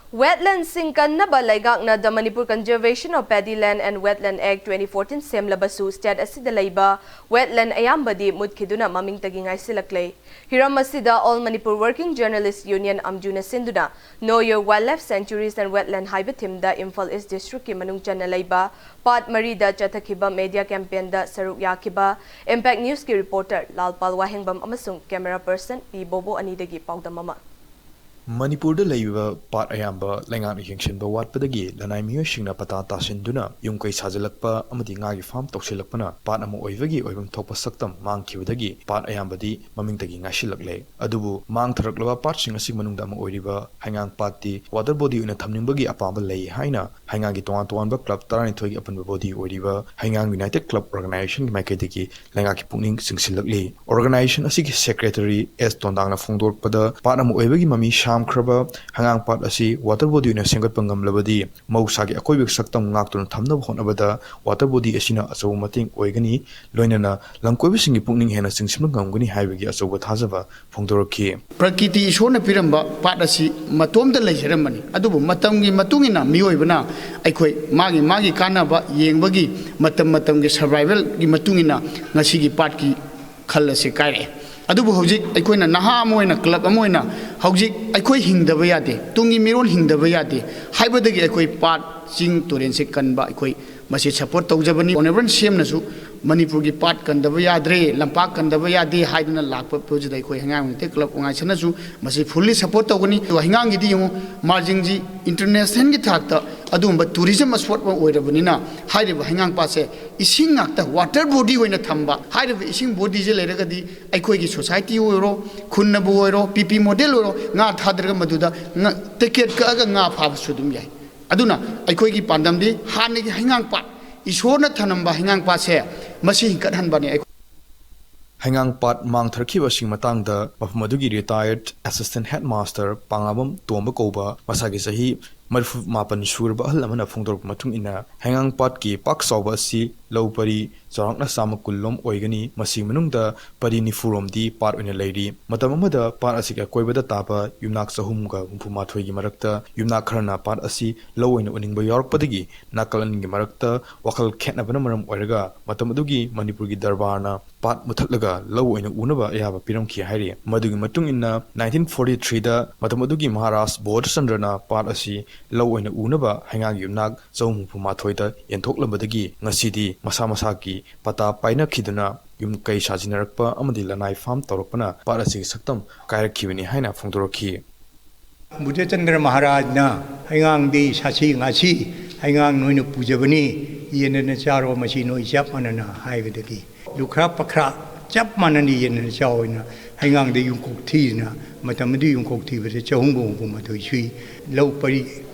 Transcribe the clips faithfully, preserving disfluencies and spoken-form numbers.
Wetlands ꯁꯤꯡ ꯀꯟꯅꯕ ꯂꯩꯉꯥꯛꯅ The Manipur Conservation of Paddy Land and Wetland Act twenty fourteen ꯁꯦꯝꯂꯕꯁꯨ state ꯑꯁꯤꯗ ꯂꯩꯕ wetland ꯑꯌꯥꯝꯕꯗꯤ ꯃꯨꯠꯈꯤꯗꯨꯅ ꯃꯃꯤꯡꯇꯒꯤ ꯉꯥꯏꯁꯤꯜꯂꯛꯂꯦ꯫ ꯍꯤꯔꯝ ꯑꯁꯤꯗ All Manipur Working Journalist Union, ꯑꯝꯖꯨꯅ ꯁꯤꯟꯗꯨꯅ Know Your Wildlife Sanctuaries and Wetland ꯍꯥꯏꯕ theme ꯗ ꯏꯝꯐꯥꯜ East District ꯀꯤ ꯃꯅꯨꯡ ꯆꯟꯅ ꯂꯩꯕ ꯄꯥꯠ ꯃꯔꯤꯗ ꯆꯠꯊꯈꯤꯕ media campaign ꯗ ꯁꯔꯨꯛ ꯌꯥꯈꯤꯕ Impact News ꯀꯤ reporter ꯂꯥꯜꯄꯥꯜ ꯋꯥꯍꯦꯡꯕꯝ ꯑꯃꯁꯨꯡ camera person ꯄꯤ ꯕꯣꯕꯣ ꯑꯅꯤꯗꯒꯤ ꯄꯥꯎꯗꯝ ꯑꯃ꯫ ꯃꯅꯤꯄꯨꯔꯗ ꯂꯩꯔꯤꯕ ꯄꯥꯠ ꯑꯌꯥꯝꯕ ꯂꯩꯉꯥꯛꯅ ꯌꯦꯡꯁꯤꯟꯕ ꯋꯥꯠꯄꯗꯒꯤ ꯂꯅꯥꯏ ꯃꯤꯑꯣꯏꯁꯤꯡꯅ ꯄꯇꯥ ꯇꯥꯁꯤꯟꯗꯨꯅ ꯌꯨꯝ ꯀꯩ ꯁꯥꯖꯤꯜꯂꯛꯄ ꯑꯃꯗꯤ ꯉꯥꯒꯤ farm ꯇꯧꯁꯤꯜꯂꯛꯄꯅ ꯄꯥꯠ ꯑꯃ ꯑꯣꯏꯕꯒꯤ ꯑꯣꯏꯐꯝ ꯊꯣꯛꯄ ꯁꯛꯇꯝ ꯃꯥꯡꯈꯤꯕꯗꯒꯤ ꯄꯥꯠ ꯑꯌꯥꯝꯕꯗꯤ ꯃꯃꯤꯡꯇꯒꯤ ꯉꯥꯏꯁꯤꯜꯂꯛꯂꯦ꯫ ꯑꯗꯨꯕꯨ ꯃꯥꯡꯊꯔꯛꯂꯕ ꯄꯥꯠꯁꯤꯡ ꯑꯁꯤꯒꯤ ꯃꯅꯨꯡꯗ ꯑꯃ ꯑꯣꯏꯔꯤꯕ ꯍꯩꯉꯥꯡ ꯄꯥꯠꯇꯤ water body ꯑꯣꯏꯅ ꯊꯝꯅꯤꯡꯕꯒꯤ ꯑꯄꯥꯝꯕ ꯂꯩ ꯍꯥꯏꯅ ꯍꯩꯉꯥꯡꯒꯤ ꯇꯣꯉꯥꯟ ꯇꯣꯉꯥꯟꯕ club ꯇꯔꯥꯅꯤꯊꯣꯏꯒꯤ ꯑꯄꯨꯟꯕ body ꯑꯣꯏꯔꯤꯕ ꯍꯩꯉꯥꯡ United Club Organization ꯒꯤ ꯃꯥꯏꯀꯩꯗꯒꯤ ꯂꯩꯉꯥꯛꯀꯤ ꯄꯨꯛꯅꯤꯡ ꯆꯤꯡꯁꯤꯜꯂꯛꯂꯤ꯫ Organization ꯑꯁꯤꯒꯤ secretary ꯑꯦꯁ ꯇꯣꯟꯗꯥꯡꯅ ꯐꯣꯡꯗꯣꯔꯛꯄꯗ, ꯄꯥꯠ ꯑꯃ ꯑꯣꯏꯕꯒꯤ ꯃꯃꯤ ꯁꯥꯝꯈ꯭ꯔꯕ ꯍꯩꯉꯥꯡ ꯄꯥꯠ ꯑꯁꯤ water body ꯑꯣꯏꯅ ꯁꯦꯝꯒꯠꯄ ꯉꯝꯂꯕꯗꯤ ꯃꯍꯧꯁꯥꯒꯤ ꯑꯀꯣꯏꯕꯒꯤ ꯁꯛꯇꯝ ꯉꯥꯛꯇꯨꯅ ꯊꯝꯅꯕ ꯍꯣꯠꯅꯕꯗ water body ꯑꯁꯤꯅ ꯑꯆꯧꯕ ꯃꯇꯦꯡ ꯑꯣꯏꯒꯅꯤ, ꯂꯣꯏꯅꯅ ꯂꯝꯀꯣꯏꯕꯁꯤꯡꯒꯤ ꯄꯨꯛꯅꯤꯡ ꯍꯦꯟꯅ ꯆꯤꯡꯁꯤꯟꯕ ꯉꯝꯒꯅꯤ ꯍꯥꯏꯕꯒꯤ ꯑꯆꯧꯕ ꯊꯥꯖꯕ ꯐꯣꯡꯗꯣꯔꯛꯈꯤ꯫ ꯄ꯭ꯔꯀꯤꯇꯤ ꯏꯁꯣꯔꯅ ꯄꯤꯔꯝꯕ ꯄꯥꯠ ꯑꯁꯤ ꯃꯇꯣꯝꯇ ꯂꯩꯖꯔꯝꯕꯅꯤ, ꯑꯗꯨꯕꯨ ꯃꯇꯝꯒꯤ ꯃꯇꯨꯡ ꯏꯟꯅ ꯃꯤꯑꯣꯏꯕꯅ ꯑꯩꯈꯣꯏ ꯃꯥꯒꯤ ꯃꯥꯒꯤ ꯀꯥꯟꯅꯕ ꯌꯦꯡꯕꯒꯤ ꯃꯇꯝ ꯃꯇꯝꯒꯤ survival ꯒꯤ ꯃꯇꯨꯡ ꯏꯟꯅ ꯉꯁꯤꯒꯤ ꯄꯥꯠꯀꯤ ꯈꯜ ꯑꯁꯤ ꯀꯥꯏꯔꯛꯑꯦ꯫ ꯑꯗꯨꯕꯨ ꯍꯧꯖꯤꯛ ꯑꯩꯈꯣꯏꯅ ꯅꯍꯥ ꯑꯃ ꯑꯣꯏꯅ, club ꯑꯃ ꯑꯣꯏꯅ ꯍꯧꯖꯤꯛ ꯑꯩꯈꯣꯏ ꯍꯤꯡꯗꯕ ꯌꯥꯗꯦ, ꯇꯨꯡꯒꯤ ꯃꯤꯔꯣꯜ ꯍꯤꯡꯗꯕ ꯌꯥꯗꯦ ꯍꯥꯏꯕꯗꯒꯤ ꯑꯩꯈꯣꯏ ꯄꯥꯠ, ꯆꯤꯡ, ꯇꯨꯔꯦꯟꯁꯦ ꯀꯟꯕ ꯑꯩꯈꯣꯏ ꯃꯁꯤ support ꯇꯧꯖꯕꯅꯤ꯫ Honourable ꯁꯤ ꯑꯦꯝꯅꯁꯨ ꯃꯅꯤꯄꯨꯔꯒꯤ ꯄꯥꯠ ꯀꯟꯗꯕ ꯌꯥꯗ꯭ꯔꯦ, ꯂꯝꯄꯥꯛ ꯀꯟꯗꯕ ꯌꯥꯗꯦ ꯍꯥꯏꯗꯨꯅ ꯂꯥꯛꯄ ꯄꯣꯠꯁꯤꯗ ꯑꯩꯈꯣꯏ ꯍꯩꯉꯥꯡ United Club organization ꯅꯁꯨ ꯃꯁꯤ fully support ꯇꯧꯒꯅꯤ꯫ ꯑꯗꯨꯒ ꯍꯩꯉꯥꯡꯒꯤꯗꯤ ꯌꯦꯡꯉꯨ, ꯃꯥꯔꯖꯤꯡꯁꯤ international ꯒꯤ ꯊꯥꯛꯇ ꯑꯗꯨꯒꯨꯝꯕ tourism spot ꯑꯃ ꯑꯣꯏꯔꯕꯅꯤꯅ ꯍꯥꯏꯔꯤꯕ ꯍꯩꯉꯥꯡ ꯄꯥꯠꯁꯦ ꯏꯁꯤꯡ ꯉꯥꯛꯇ water body ꯑꯣꯏꯅ ꯊꯝꯕ, ꯍꯥꯏꯔꯤꯕ ꯏꯁꯤꯡ body ꯁꯦ ꯂꯩꯔꯒꯗꯤ ꯑꯩꯈꯣꯏꯒꯤ society ꯑꯣꯏꯔꯣ, ꯈꯨꯟꯅꯕꯨ ꯑꯣꯏꯔꯣ, P P model ꯑꯣꯏꯔꯣ, ꯉꯥ ꯊꯥꯗꯔꯒ ꯃꯗꯨꯗ ꯉꯥ, ticket ꯀꯛꯑꯒ ꯉꯥ ꯐꯥꯕꯁꯨ ꯑꯗꯨꯝ ꯌꯥꯏ꯫ ꯑꯗꯨꯅ ꯑꯩꯈꯣꯏꯒꯤ ꯄꯥꯟꯗꯝꯗꯤ ꯍꯥꯟꯅꯒꯤ ꯍꯩꯉꯥꯡ ꯄꯥꯠ, ꯏꯁꯣꯔꯅ ꯊꯅꯝꯕ ꯍꯩꯉꯥꯡ ꯄꯥꯠꯁꯦ ꯃꯁꯤ ꯍꯤꯡꯀꯠꯍꯟꯕꯅꯤ꯫ ꯑꯩꯈꯣꯏ ꯍꯩꯉꯥꯡ ꯄꯥꯠ ꯃꯥꯡꯊꯔꯛꯈꯤꯕꯁꯤꯡ ꯃꯇꯥꯡꯗ ꯃꯐꯝ ꯑꯗꯨꯒꯤ retired assistant headmaster ꯄꯥꯉꯥꯕꯝ ꯇꯣꯝꯕ ꯀꯧꯕ ꯃꯁꯥꯒꯤ ꯆꯍꯤ ꯃꯔꯤꯐꯨ ꯃꯥꯄꯟ ꯁꯨꯔꯕ ꯑꯍꯜ ꯑꯃꯅ ꯐꯣꯡꯗꯣꯔꯛꯄ ꯃꯇꯨꯡ ꯏꯟꯅ, ꯍꯩꯉꯥꯡ ꯄꯥꯠꯀꯤ ꯄꯥꯛ ꯆꯥꯎꯕ ꯑꯁꯤ ꯂꯧ ꯄꯔꯤ ꯆꯥꯎꯔꯥꯛꯅ ꯆꯥꯝꯃ ꯀꯨꯟ ꯂꯣꯝ ꯑꯣꯏꯒꯅꯤ꯫ ꯃꯁꯤꯒꯤ ꯃꯅꯨꯡꯗ ꯄꯔꯤ ꯅꯤꯐꯨ ꯔꯣꯝꯗꯤ ꯄꯥꯠ ꯑꯣꯏꯅ ꯂꯩꯔꯤ꯫ ꯃꯇꯝ ꯑꯃꯗ ꯄꯥꯠ ꯑꯁꯤꯒꯤ ꯑꯀꯣꯏꯕꯗ ꯇꯥꯕ ꯌꯨꯝꯅꯥꯛ ꯆꯍꯨꯝꯒ ꯍꯨꯝꯐꯨ ꯃꯥꯊꯣꯏꯒꯤ ꯃꯔꯛꯇ ꯌꯨꯝꯅꯥꯛ ꯈꯔꯅ ꯄꯥꯠ ꯑꯁꯤ ꯂꯧ ꯑꯣꯏꯅ ꯎꯅꯤꯡꯕ ꯌꯥꯎꯔꯛꯄꯗꯒꯤ ꯅꯥꯀꯜ ꯑꯅꯤꯒꯤ ꯃꯔꯛꯇ ꯋꯥꯈꯜ ꯈꯦꯠꯅꯕꯅ ꯃꯔꯝ ꯑꯣꯏꯔꯒ ꯃꯇꯝ ꯑꯗꯨꯒꯤ ꯃꯅꯤꯄꯨꯔꯒꯤ ꯗꯔꯕꯥꯔꯅ ꯄꯥꯠ ꯃꯨꯊꯠꯂꯒ ꯂꯧ ꯑꯣꯏꯅ ꯎꯅꯕ ꯑꯌꯥꯕ ꯄꯤꯔꯝꯈꯤ ꯍꯥꯏꯔꯤ꯫ ꯃꯗꯨꯒꯤ ꯃꯇꯨꯡ ꯏꯟꯅ ꯅꯥꯏꯟꯇꯤꯟ ꯐꯣꯔꯇꯤ ꯊ꯭ꯔꯤꯗ ꯃꯇꯝ ꯑꯗꯨꯒꯤ ꯃꯍꯥꯔꯥꯖ ꯕꯣꯙꯆꯟꯗ꯭ꯔꯅ ꯄꯥꯠ ꯑꯁꯤ ꯂꯧ ꯑꯣꯏꯅ ꯎꯅꯕ ꯍꯩꯉꯥꯡꯒꯤ ꯌꯨꯝꯅꯥꯛ ꯆꯍꯨꯝ ꯍꯨꯝꯐꯨ ꯃꯥꯊꯣꯏꯗ ꯌꯦꯟꯊꯣꯛꯂꯝꯕꯗꯒꯤ ꯉꯁꯤꯗꯤ ꯃꯁꯥ ꯃꯁꯥꯒꯤ ꯄꯇꯥ ꯄꯥꯏꯅꯈꯤꯗꯨꯅ ꯌꯨꯝ ꯀꯩ ꯁꯥꯖꯤꯟꯅꯔꯛꯄ ꯑꯃꯗꯤ ꯂꯅꯥꯏ ꯐꯥꯝ ꯇꯧꯔꯛꯄꯅ ꯄꯥꯠ ꯑꯁꯤꯒꯤ ꯁꯛꯇꯝ ꯀꯥꯏꯔꯛꯈꯤꯕꯅꯤ ꯍꯥꯏꯅ ꯐꯣꯡꯗꯣꯔꯛꯈꯤ꯫ ꯕꯨꯙꯆꯟꯗ꯭ꯔ ꯃꯍꯥꯔꯥꯖꯅ ꯍꯩꯉꯥꯡꯗꯤ ꯁꯥꯁꯤ ꯉꯥꯁꯤ, ꯍꯩꯉꯥꯡ ꯅꯣꯏꯅ ꯄꯨꯖꯕꯅꯤ, ꯌꯦꯟꯗꯅ ꯆꯥꯔꯣ, ꯃꯁꯤ ꯅꯣꯏ ꯆꯞ ꯃꯥꯟꯅꯅ ꯍꯥꯏꯕꯗꯒꯤ ꯂꯨꯈ꯭ꯔꯥ ꯄꯈ꯭ꯔꯥ ꯆꯞ ꯃꯥꯟꯅꯅ ꯌꯦꯟꯗꯅ ꯆꯥꯎ ꯍꯥꯏꯅ ꯍꯩꯉꯥꯡꯗ ꯌꯨꯝꯀꯣꯛ ꯊꯤꯗꯅ, ꯃꯇꯝ ꯑꯗꯨ ꯌꯨꯝꯀꯣꯛ ꯊꯤꯕꯗ ꯆꯍꯨꯝꯒ ꯍꯨꯝꯐꯨ ꯃꯥꯊꯣꯏ ꯁꯨꯏ꯫ ꯂꯧ ꯄꯔꯤ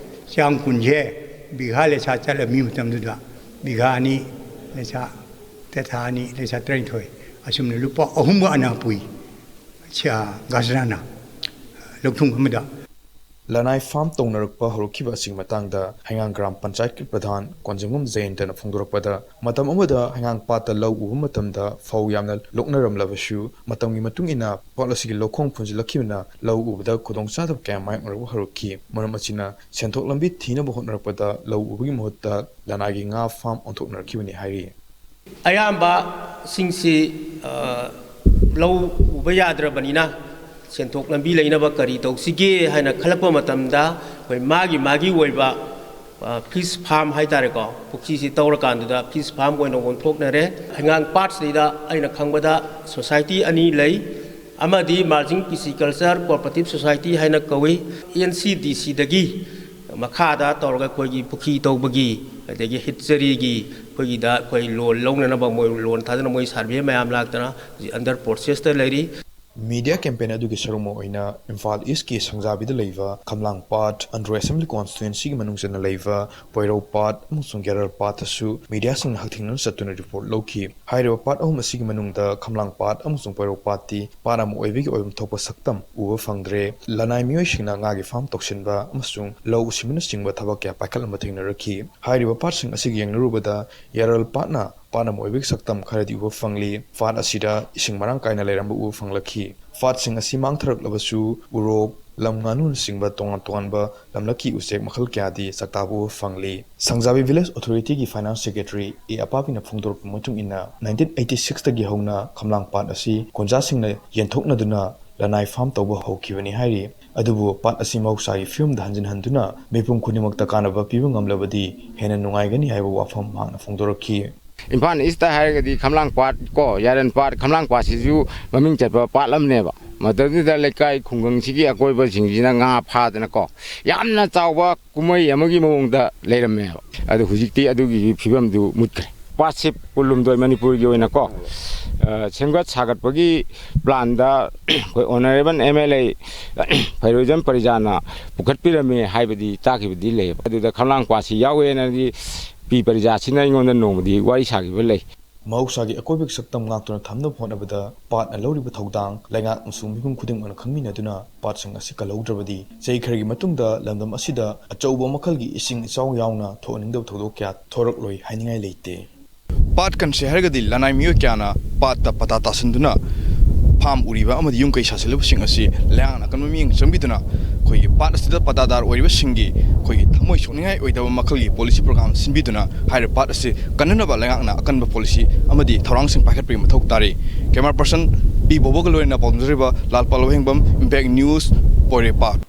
ꯆꯥꯝ ꯀꯨꯟꯁꯦ ꯕꯤꯘꯥ ꯂꯩꯁꯥ ꯆꯠꯂꯝꯃꯤ ꯃꯇꯝꯗꯨꯗ, ꯕꯤꯘꯥ ꯑꯅꯤ ꯂꯩꯁꯥ, ꯇꯦꯊꯥ ꯑꯅꯤ ꯂꯩꯁꯥ ꯇꯔꯥꯅꯤꯊꯣꯏ, ꯑꯁꯨꯝꯅ ꯂꯨꯄꯥ ꯑꯍꯨꯝꯒ ꯑꯅꯥ ꯄꯨꯏ꯫ ꯁꯤ, ꯑ, ꯒꯖꯔꯥꯅ ꯂꯧꯊꯨꯡ ꯑꯃꯗ꯫ ꯂꯅꯥꯏ ꯐꯥꯝ ꯇꯧꯅꯔꯛꯄ ꯍꯧꯔꯛꯈꯤꯕ ꯑꯁꯤꯒꯤ ꯃꯇꯥꯡꯗ ꯍꯩꯉꯥꯡ ꯒ꯭ꯔꯥꯝ ꯄꯟꯆꯥꯌꯠꯀꯤ ꯄ꯭ꯔꯙꯥꯟ ꯀꯣꯟꯖꯪꯕꯝ ꯖꯌꯟꯇꯅ ꯐꯣꯡꯗꯣꯔꯛꯄꯗ, ꯃꯇꯝ ꯑꯃꯗ ꯍꯩꯉꯥꯡ ꯄꯥꯠꯇ ꯂꯧ ꯎꯕ ꯃꯇꯝꯗ ꯐꯧ ꯌꯥꯝꯅ ꯂꯣꯛꯅꯔꯝꯂꯕꯁꯨ, ꯃꯇꯝꯒꯤ ꯃꯇꯨꯡ ꯏꯟꯅ ꯄꯥꯠ ꯑꯁꯤꯒꯤ ꯂꯧꯈꯣꯡ ꯐꯨꯟꯖꯤꯜꯂꯛꯈꯤꯕꯅ ꯂꯧ ꯎꯕꯗ ꯈꯨꯗꯣꯡꯆꯥꯗꯕ ꯀꯌꯥ ꯃꯥꯌꯣꯛꯅꯔꯛꯄ ꯍꯧꯔꯛꯈꯤ꯫ ꯃꯔꯝ ꯑꯁꯤꯅ ꯁꯦꯟꯊꯣꯛ ꯂꯝꯕꯤ ꯊꯤꯅꯕ ꯍꯣꯠꯅꯔꯛꯄꯗ ꯂꯧ ꯎꯕꯒꯤ ꯃꯍꯨꯠꯇ ꯂꯅꯥꯏꯒꯤ ꯉꯥ ꯐꯥꯝ ꯑꯣꯟꯊꯣꯛꯅꯔꯛꯈꯤꯕꯅꯤ ꯍꯥꯏꯔꯤ꯫ ꯑꯌꯥꯝꯕꯁꯤꯡꯁꯤ, ꯑ, ꯂꯧ ꯎꯕ ꯌꯥꯗ꯭ꯔꯕꯅꯤꯅ ꯁꯦꯟꯊꯣꯛ ꯂꯝꯕꯤ ꯂꯩꯅꯕ ꯀꯔꯤ ꯇꯧꯁꯤꯒꯦ ꯍꯥꯏꯅ ꯈꯜꯂꯛꯄ ꯃꯇꯝꯗ, ꯑꯩꯈꯣꯏ ꯃꯥꯒꯤ ꯃꯥꯒꯤ ꯑꯣꯏꯕ, ꯑ, ꯐꯤꯁ ꯐꯥꯝ ꯍꯥꯏ ꯇꯥꯔꯦꯀꯣ, ꯄꯨꯈ꯭ꯔꯤꯁꯤ ꯇꯧꯔꯀꯥꯟꯗꯨꯗ ꯐꯤꯁ ꯐꯥꯝ ꯑꯣꯏꯅ ꯑꯣꯟꯊꯣꯛꯅꯔꯦ꯫ ꯍꯩꯉꯥꯡ ꯄꯥꯠꯁꯤꯗꯩꯗ ꯑꯩꯅ ꯈꯪꯕꯗ ꯁꯣꯁꯥꯏꯇꯤ ꯑꯅꯤ ꯂꯩ꯫ ꯑꯃꯗꯤ Margin Pisciculture Cooperative Society ꯍꯥꯏꯅ ꯀꯧꯏ꯫ ꯑꯦꯟ ꯁꯤ ꯗꯤ ꯁꯤꯗꯒꯤ ꯃꯈꯥꯗ ꯇꯧꯔꯒ ꯑꯩꯈꯣꯏꯒꯤ ꯄꯨꯈ꯭ꯔꯤ ꯇꯧꯕꯒꯤ, ꯑꯗꯒꯤ ꯍꯤꯠꯆꯔꯤꯒꯤ, ꯑꯩꯈꯣꯏꯒꯤꯗ ꯑꯩꯈꯣꯏ ꯂꯣꯟ ꯂꯧꯅꯅꯕ, ꯃꯣꯏ ꯂꯣꯟ ꯊꯥꯗꯅ, ꯃꯣꯏ ꯁꯔꯚꯦ ꯃꯌꯥꯝ ꯂꯥꯛꯇꯅ ꯍꯧꯖꯤꯛ under processꯇ ꯂꯩꯔꯤ꯫ ꯃꯤꯗꯤꯌꯥ ꯀꯦꯝꯄꯦꯟ ꯑꯗꯨꯒꯤ ꯁꯔꯨꯛ ꯑꯃ ꯑꯣꯏꯅ ꯏꯝꯐꯥꯜ ꯏꯁꯀꯤ ꯁꯪꯖꯥꯕꯤꯗ ꯂꯩꯕ ꯈꯝꯂꯥꯡ ꯄꯥꯠ, ꯑꯟꯗ꯭ꯔꯣ ꯑꯦꯁꯦꯝꯕ꯭ꯂꯤ ꯀꯣꯟꯁꯇꯤꯇ꯭ꯋꯦꯟꯁꯤꯒꯤ ꯃꯅꯨꯡ ꯆꯟꯅ ꯂꯩꯕ ꯄꯣꯏꯔꯧ ꯄꯥꯠ ꯑꯃꯁꯨꯡ ꯌꯥꯔꯜ ꯄꯥꯠꯇꯁꯨ ꯃꯤꯗꯤꯌꯥꯁꯤꯡꯅ ꯍꯛꯊꯦꯡꯅꯅ ꯆꯠꯇꯨꯅ ꯔꯤꯄꯣꯔꯠ ꯂꯧꯈꯤ꯫ ꯍꯥꯏꯔꯤꯕ ꯄꯥꯠ ꯑꯍꯨꯝ ꯑꯁꯤꯒꯤ ꯃꯅꯨꯡꯗ ꯈꯝꯂꯥꯡ ꯄꯥꯠ ꯑꯃꯁꯨꯡ ꯄꯣꯏꯔꯧ ꯄꯥꯠꯇꯤ ꯄꯥꯠ ꯑꯃ ꯑꯣꯏꯕꯒꯤ ꯑꯣꯏꯐꯝ ꯊꯣꯛꯄ ꯁꯛꯇꯝ ꯎꯕ ꯐꯪꯗ꯭ꯔꯦ꯫ ꯂꯅꯥꯏ ꯃꯤꯑꯣꯏꯁꯤꯡꯅ ꯉꯥꯒꯤ ꯐꯥꯔꯝ ꯇꯧꯁꯤꯟꯕ ꯑꯃꯁꯨꯡ ꯂꯧ ꯎꯁꯤꯟꯕꯅꯆꯤꯡꯕ ꯊꯕꯛ ꯀꯌꯥ ꯄꯥꯏꯈꯠꯂꯝꯕ ꯊꯦꯡꯅꯔꯛꯈꯤ꯫ ꯍꯥꯏꯔꯤꯕ ꯄꯥꯠꯁꯤꯡ ꯑꯁꯤꯒ ꯌꯦꯡꯅꯔꯨꯕꯗ ꯌꯥꯔꯜ ꯄꯥꯠꯅ ꯄꯥꯠ ꯑꯃ ꯑꯣꯏꯕꯒꯤ ꯁꯛꯇꯝ ꯈꯔꯗꯤ ꯎꯕ ꯐꯪꯂꯤ꯫ ꯄꯥꯠ ꯑꯁꯤꯗ ꯏꯁꯤꯡ ꯃꯔꯥꯡ ꯀꯥꯏꯅ ꯂꯩꯔꯝꯕ ꯎꯕ ꯐꯪꯂꯛꯈꯤ꯫ ꯄꯥꯠꯁꯤꯡ ꯑꯁꯤ ꯃꯥꯡꯊꯔꯛꯂꯕꯁꯨ ꯎꯔꯣꯛ, ꯂꯝ ꯉꯥꯅꯨꯅꯆꯤꯡꯕ ꯇꯣꯉꯥꯟ ꯇꯣꯉꯥꯟꯕ ꯂꯝꯂꯛꯀꯤ ꯎꯆꯦꯛ ꯃꯈꯜ ꯀꯌꯥꯗꯤ ꯆꯥꯛꯇꯥꯕ ꯎꯕ ꯐꯪꯂꯤ꯫ ꯁꯪꯖꯥꯕꯤ ꯚꯤꯂꯦꯖ ꯑꯣꯊꯣꯔꯤꯇꯤꯒꯤ ꯐꯥꯏꯅꯥꯟꯁ ꯁꯦꯀ꯭ꯔꯦꯇꯔꯤ ꯑꯦ ꯑꯄꯥꯕꯤꯅ ꯐꯣꯡꯗꯣꯔꯛꯄ ꯃꯇꯨꯡ ꯏꯟꯅ, ꯅꯥꯏꯟꯇꯤꯟ ꯑꯩꯠꯇꯤ ꯁꯤꯛꯁꯇꯒꯤ ꯍꯧꯅ ꯈꯝꯂꯥꯡ ꯄꯥꯠ ꯑꯁꯤ ꯀꯨꯟꯖꯥꯁꯤꯡꯅ ꯌꯦꯟꯊꯣꯛꯅꯗꯨꯅ ꯂꯅꯥꯏ ꯐꯥꯔꯝ ꯇꯧꯕ ꯍꯧꯈꯤꯕꯅꯤ ꯍꯥꯏꯔꯤ꯫ ꯑꯗꯨꯕꯨ ꯄꯥꯠ ꯑꯁꯤ ꯃꯍꯧꯁꯥꯒꯤ ꯐꯤꯕꯝꯗ ꯍꯟꯖꯤꯟꯍꯟꯗꯨꯅ ꯃꯤꯄꯨꯝ ꯈꯨꯗꯤꯡꯃꯛꯇ ꯀꯥꯟꯅꯕ ꯄꯤꯕ ꯉꯝꯂꯕꯗꯤ ꯍꯦꯟꯅ ꯅꯨꯡꯉꯥꯏꯒꯅꯤ ꯍꯥꯏꯕ ꯋꯥꯐꯝ ꯃꯍꯥꯛꯅ ꯐꯣꯡꯗꯣꯔꯛꯈꯤ꯫ ꯏꯝꯐꯥꯜ ꯏꯁꯇ ꯍꯥꯏꯔꯒꯗꯤ ꯈꯝꯂꯥꯡ ꯄꯥꯠ ꯀꯣ, ꯌꯥꯔꯟ ꯄꯥꯠ, ꯈꯝꯂꯥꯡ ꯄꯥꯠꯁꯤꯁꯨ ꯃꯃꯤꯡ ꯆꯠꯄ ꯄꯥꯠ ꯑꯃꯅꯦꯕ꯫ ꯃꯇꯝꯗꯨꯗ ꯂꯩꯀꯥꯏ ꯈꯨꯡꯒꯪꯁꯤꯒꯤ ꯑꯀꯣꯏꯕꯁꯤꯡꯁꯤꯅ ꯉꯥ ꯐꯥꯗꯅꯀꯣ, ꯌꯥꯝꯅ ꯆꯥꯎꯕ ꯀꯨꯝꯍꯩ ꯑꯃꯒꯤ ꯃꯑꯣꯡꯗ ꯂꯩꯔꯝꯃꯦꯕ꯫ ꯑꯗꯨ ꯍꯧꯖꯤꯛꯇꯤ ꯑꯗꯨꯒꯤ ꯐꯤꯕꯝꯗꯨ ꯃꯨꯠꯈ꯭ꯔꯦ꯫ ꯄꯥꯠꯁꯤꯞ ꯀꯨꯟꯍꯨꯝꯗꯣꯏ ꯃꯅꯤꯄꯨꯔꯒꯤ ꯑꯣꯏꯅꯀꯣ, ꯑ, ꯁꯦꯝꯒꯠ ꯁꯥꯒꯠꯄꯒꯤ ꯄ꯭ꯂꯥꯟꯗ ꯑꯩꯈꯣꯏ ꯑꯣꯅꯔꯦꯕꯜ ꯑꯦꯝ ꯑꯦꯜ ꯑꯦ ꯐꯩꯔꯣꯏꯖꯝ ꯄꯔꯤꯖꯥꯅ ꯄꯨꯈꯠꯄꯤꯔꯝꯃꯦ ꯍꯥꯏꯕꯗꯤ ꯇꯥꯈꯤꯕꯗꯤ ꯂꯩꯌꯦꯕ꯫ ꯑꯗꯨꯗ ꯈꯝꯂꯥꯡ ꯄꯥꯠꯁꯤ ꯌꯥꯎꯋꯦꯅꯗꯤ ꯄꯤ ꯄꯔꯤꯖꯥꯁꯤꯅ ꯑꯩꯉꯣꯟꯗ ꯅꯣꯡꯃꯗꯤ ꯋꯥꯔꯤ ꯁꯥꯈꯤꯕ ꯂꯩ꯫ ꯃꯍꯧꯁꯥꯒꯤ ꯑꯀꯣꯏꯕꯒꯤ ꯁꯛꯇꯝ ꯉꯥꯛꯇꯨꯅ ꯊꯝꯅꯕ ꯍꯣꯠꯅꯕꯗ ꯄꯥꯠꯅ ꯂꯧꯔꯤꯕ ꯊꯧꯗꯥꯡ ꯂꯩꯉꯥꯛ ꯑꯃꯁꯨꯡ ꯃꯤꯄꯨꯝ ꯈꯨꯗꯤꯡꯃꯛꯅ ꯈꯪꯃꯤꯟꯅꯗꯨꯅ ꯄꯥꯠꯁꯤꯡ ꯑꯁꯤ ꯀꯜꯍꯧꯗ꯭ꯔꯕꯗꯤ, ꯆꯍꯤ ꯈꯔꯒꯤ ꯃꯇꯨꯡꯗ ꯂꯝꯗꯝ ꯑꯁꯤꯗ ꯑꯆꯧꯕ ꯃꯈꯜꯒꯤ ꯏꯁꯤꯡ ꯏꯆꯥꯎ ꯌꯥꯎꯅ ꯊꯣꯛꯍꯟꯅꯤꯡꯗꯕ ꯊꯧꯗꯣꯛ ꯀꯌꯥ ꯊꯣꯔꯛꯂꯣꯏ ꯍꯥꯏꯅꯤꯡꯉꯥꯏ ꯂꯩꯇꯦ꯫ ꯄꯥꯠ ꯀꯟꯁꯦ ꯍꯥꯏꯔꯒꯗꯤ ꯂꯅꯥꯏ ꯃꯤꯑꯣꯏ ꯀꯌꯥꯅ ꯄꯥꯠꯇ ꯄꯇꯥ ꯇꯥꯁꯤꯟꯗꯨꯅ ꯐꯥꯝ ꯎꯔꯤꯕ ꯑꯃꯗꯤ ꯌꯨꯝ ꯀꯩ ꯁꯥꯁꯤꯜꯂꯤꯕꯁꯤꯡ ꯑꯁꯤ ꯂꯩꯉꯥꯛꯅ ꯑꯀꯟꯕ ꯃꯤꯠꯌꯦꯡ ꯆꯪꯕꯤꯗꯨꯅ ꯑꯩꯈꯣꯏꯒꯤ ꯄꯥꯠ ꯑꯁꯤꯗ ꯄꯇꯥꯗꯥꯔ ꯑꯣꯏꯔꯤꯕꯁꯤꯡꯒꯤ ꯑꯩꯈꯣꯏꯒꯤ ꯊꯃꯣꯏ ꯁꯣꯛꯅꯤꯡꯉꯥꯏ ꯑꯣꯏꯗꯕ ꯃꯈꯜꯒꯤ ꯄꯣꯂꯤꯁꯤ ꯄ꯭ꯔꯣꯒ꯭ꯔꯥꯝ ꯁꯤꯟꯕꯤꯗꯨꯅ ꯍꯥꯏꯔꯤꯕ ꯄꯥꯠ ꯑꯁꯤ ꯀꯟꯅꯅꯕ ꯂꯩꯉꯥꯛꯅ ꯑꯀꯟꯕ ꯄꯣꯂꯤꯁꯤ ꯑꯃꯗꯤ ꯊꯧꯔꯥꯡꯁꯤꯡ ꯄꯥꯏꯈꯠꯄꯒꯤ ꯃꯊꯧ ꯇꯥꯔꯤ꯫ ꯀꯦꯃꯦꯔꯥ ꯄꯔꯁꯟ ꯄꯤ ꯕꯣꯕꯣꯒ ꯂꯣꯏꯅꯅ ꯄꯥꯎꯗꯝꯖꯔꯤꯕ ꯂꯥꯜꯄꯥꯜ ꯋꯥꯍꯦꯡꯕꯝ, ꯏꯝꯄꯦꯛ ꯅ꯭ꯌꯨꯁ, ꯄꯣꯏꯔꯩꯄꯥꯠ꯫